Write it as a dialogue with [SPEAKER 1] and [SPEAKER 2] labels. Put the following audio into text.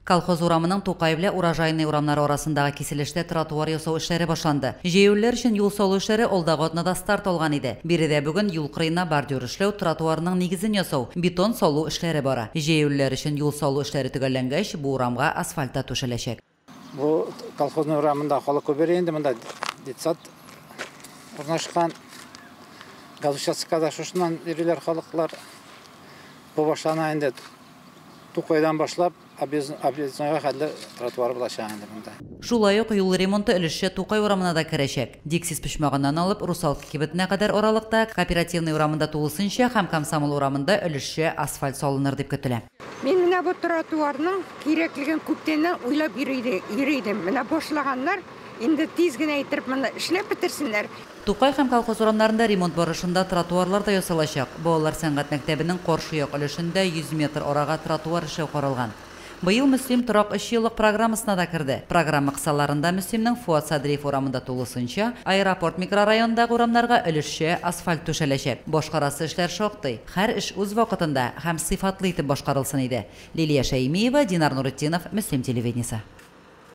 [SPEAKER 1] Колхоз урамының Тукай белән Урожайный урамнары арасындагы киселештә тротуар ясау эшләре башланды. Җәяүлеләр өчен юл салу эшләре алдагы атнада старт алган иде. Биредә бүген юл кырыена бордюр эшләү, тротуарның нигезен ясау, бетон салу эшләре бара. Җәяүлеләр өчен юл салу эшләре төгәлләнгәч, бу урамга асфальт та түшәләчәк.
[SPEAKER 2] Бу Колхозный урамында халык күп йөри инде, монда детсад урнашкан. Газучастокка да шушыннан йөриләр халыклар. Бу башлана инде Тукайдан башлап Объезднойга хәтле тротуар булачак инде монда.
[SPEAKER 1] Шулай ук юл ремонты өлешчә Тукай урамына да керәчәк. Диксис почмагыннан алып Русалка кибетенә кадәр аралыкта, Кооперативный урамында тулысынча һәм Комсомол урамында өлешчә асфальт салыныр дип көтелә.
[SPEAKER 3] Мин менә бу тротуарның кирәклеген күптәннән уйлап йөри идем. Менә башлаганнар, инде тиз генә иттереп моны эшләп бетерсеннәр.
[SPEAKER 1] Тукай һәм Колхоз урамнарында ремонт барышында тротуарлар да ясалачак. Балалар сәнгать мәктәбенең каршы як өлешендә 100 метр арага тротуар эшләү каралган. Быел Мөслим торак өч еллык программасына да керде. Программа кысаларында Мөслимнең Фуат Садриев урамында тулысынча, Аэропорт микрорайонындагы урамнарга өлешчә асфальт түшәләчәк. Башкарасы эшләр шактый. Һәр эш үз вакытында һәм сыйфатлы итеп башкарылсын иде. Лилия Шәймиева, Динар Нуретдинов, Мөслим телевидениесе.